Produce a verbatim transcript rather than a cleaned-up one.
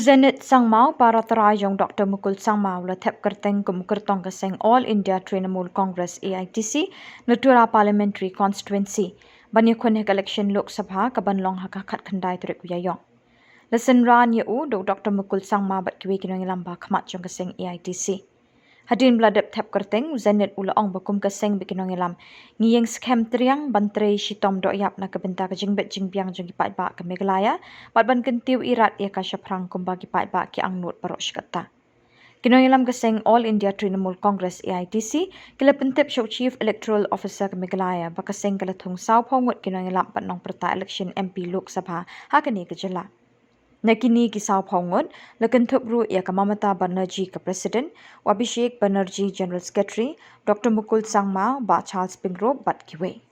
Zenith Sangma, para trai jong Dr Mukul Sangma, u la thep kyrteng kum u kyrtong ka seng All India Trinamool Congress, A I T C, na Tura Parliamentary Constituency ban ïakhun ha ka election Lok Sabha ka ban long ha ka khatkhyndai tarik u Ïaiong. La synran ïa u da u Dr Mukul Sangma bad kiwei ki nongïalam ba khmat jong ka seng A I T C. Hadien ba la dep thep kyrteng, u Zenith u la ong ba kum ka seng bad ki nongïalam, ngi ïeng skhem triang ban trei shitom dohïap na ka bynta ka jingbit jingbiang jong ki paidbah ka Meghalaya bad ban kyntiew irat ïa ka shaphrang kumba ki paidbah ki angnud baroh shi katta. Ki nongïalam ka seng All India Trinamool Congress, A I T C, ki la pyntip sha u Chief Electoral Officer ka Meghalaya ba ka seng ka la thung sawphew ngut ki nongïalap bad nongpyrta election M P Lok Sabha ha kane ka jylla. Na kine ki sawphew ngut la kynthup ruh ïa ka Mamata Banerjee ka President, u Abhishek Banerjee General Secretary, Dr Mukul Sangma, Bah Charles Pyngrope bad kiwei.